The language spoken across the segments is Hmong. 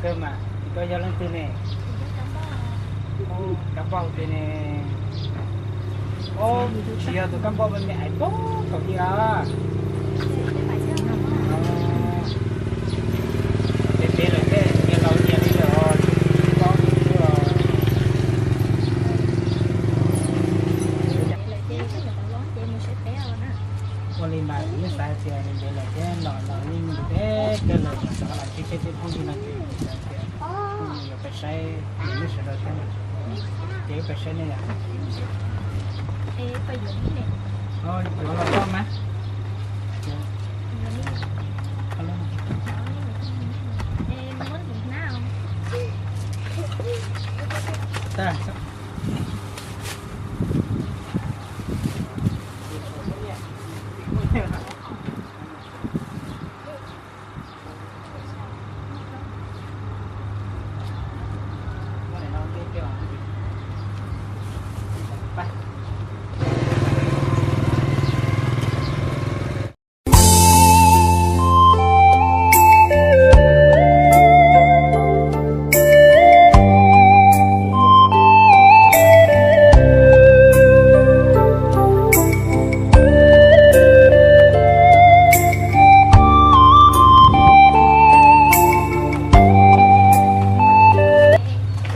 Koj mas, koj yog leej twg ne? Kab npauj tiag ne. Os, tsis yog tus kab npauj me me aiv pob thaum ub os. Ces peb lawm thiab, nyias laus nyias li lawm os, tsis paub li os. Ua li mas kuv yeej xav tias ntev lawm thiab, los los yeej ntev kawg lawm, xav los ntsib peb tej phooj ywg no ces xav tias yuav pais saib nej sawv daws thiab, ces wb pais saib nej yom. Yuav los tau mas. Wb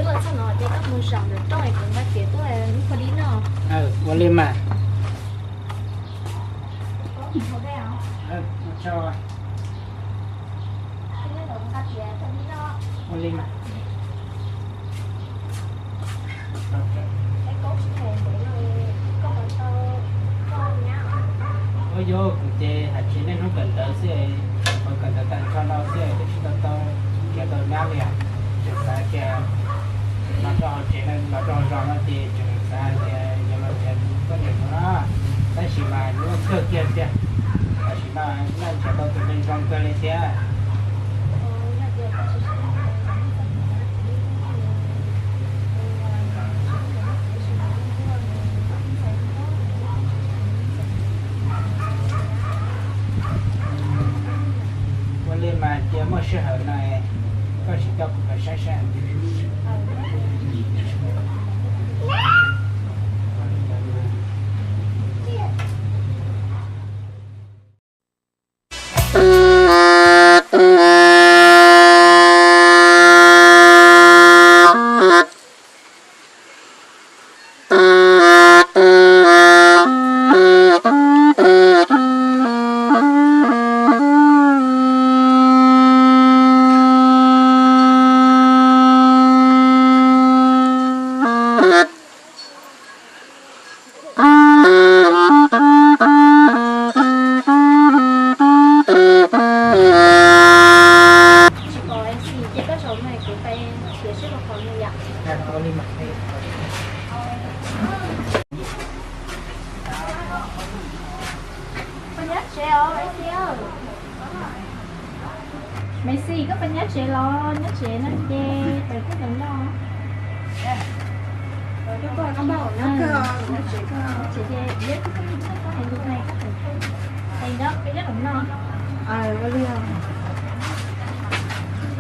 los txog no ces koj mus zaum ntawm rooj es kuv nqa kev tuaj wb pha dib noj. Ua li mas. Ua li mas. Ua yog kuv ces hais tsis nej hnub kawm ntawv xwb, kuv kawm ntawv tag nrho no xwb, twb tsis tau tau kiav tau nyab li os. Tseem xav tias los rau hauv tsev no, los rau hauv zos no ces tseem xav tias yuav los nrhiav tus poj niam no na. Tab sis mas yuav kawg kiag tiag, tam sim no nrhiav tau tus neeg zoo kawg li thiab. Ua li mas cia muaj sij hawm no koj sim coj kuv pais saib saib. Maiv Xis, koj puas nyob tsev los? Nyob tsev no ces peb kuj los noj.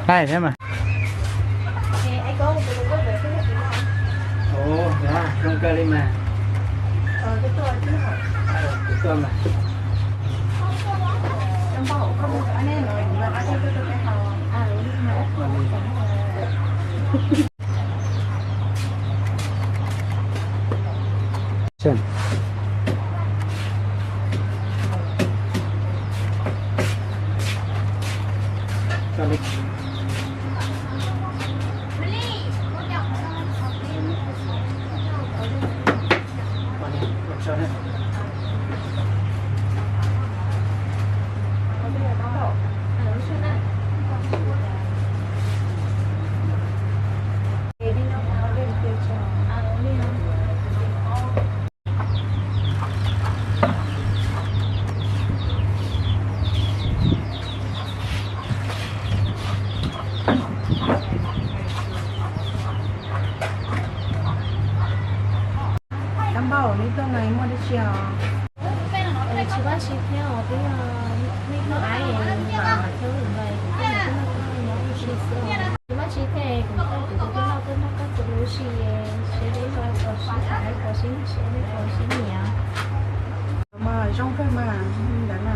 Hais thiab mas. Ua, zoo kawg li mas. Kuv tuaj mas. Kab npauj, neb tuaj no muaj dab tsi os? Tsis muaj dab tsi thiab os, twb yog nej hnub aib mas thiab lwm ntawd kuv tuaj nyob ua si xwb os. Sib nyiam, sib nyiam. Mas zoo kawg mas li ntawd na.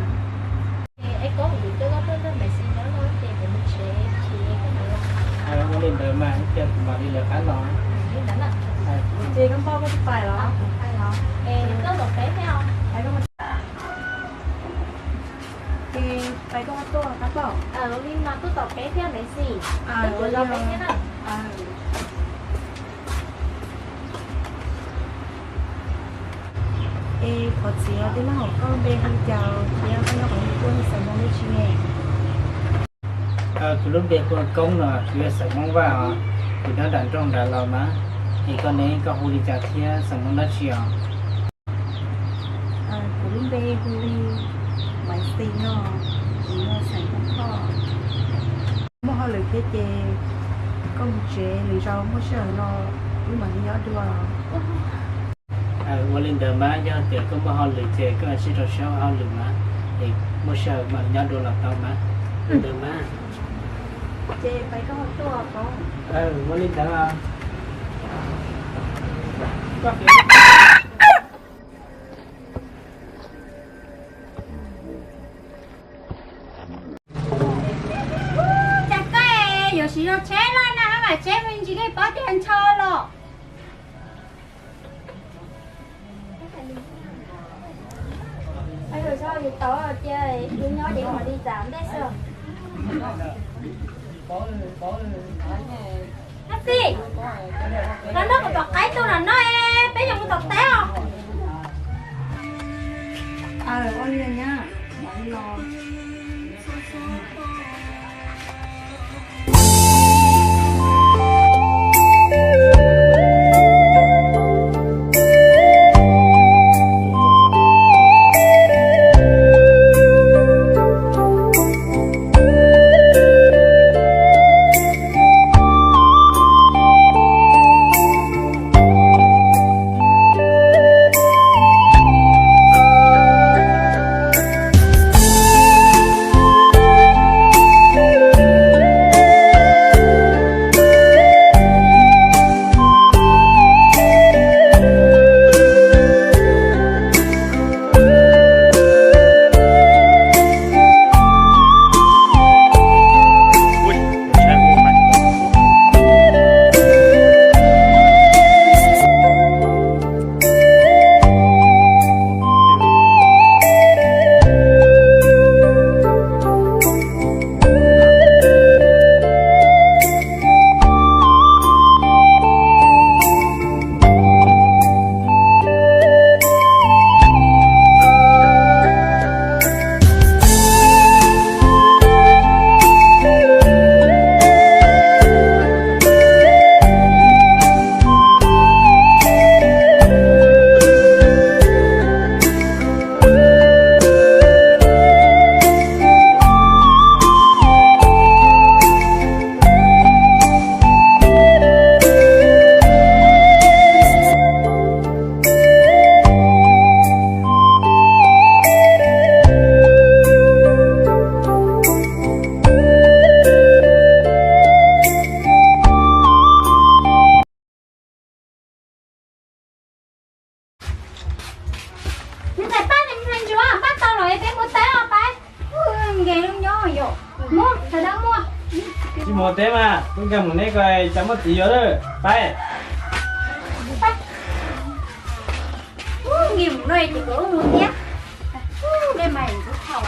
Es koj mus coj koj tuaj nrog Maiv Xis nyob no ces kuv mus tsev, tsis li koj mus. Ua li ntawd mas ib pliag kuv mam li lawv qab los. Li ntawd na. Ces koj npauj koj twb pais los? Es koj tom peb thiab os. Ces pais koj tuaj qab npauj. Li mas tuaj tom peb thiab Maiv Xis. Tuaj tsev los peb thiab na. Es qhov txiv tij laug, koj lub npe hu li cas thiab koj nyob qhov twg, xeem Hmoob dab tsi ne? Kuv lub npe hu ua Koob no, kuv yog xeem Hmoob Vaj os, kuv nyob nram nroog nrad los mas. Es koj ne, koj hu li cas thiab xeem Hmoob dab tsi os? Kuv lub npe hu li Maiv Xis no, kuv yog xeem Hmoob Thoj. Muaj hauj lwm thiab ces koj mus tsev, lwm zaus muaj sij hawm no wb mam li nyob dua. Ua li ntawd mas, yog tias koj muaj hauj lwm ces koj cia li rau siab ua hauj lwm mas, es muaj sij hawm mam li nyob dua los tau mas. Li ntawd mas. Ces pais koj tuaj os. Ua li ntawd. Cas koj yuav siv zog tsheb loj na, mam tsheb me ntsis koj paub tias ntshaw los. Yus tau tias yus nyob ces mam li txav ntej xwb. Ab txij, los nrog kuv tom qaib tu no no, peb yuav mus tom teb os. Ntxhais Paj, ntsuav Paj tau los peb mus teb os Paj. Nkees lub nyob yom. Muaj, sawv daws muaj. Tsis mus teb mas, kuv nkag mus neb ko, cas muaj txiv yuav lawm Paj. Nkees mus no ces kuv mus thiab. Dej mas kuv thaum.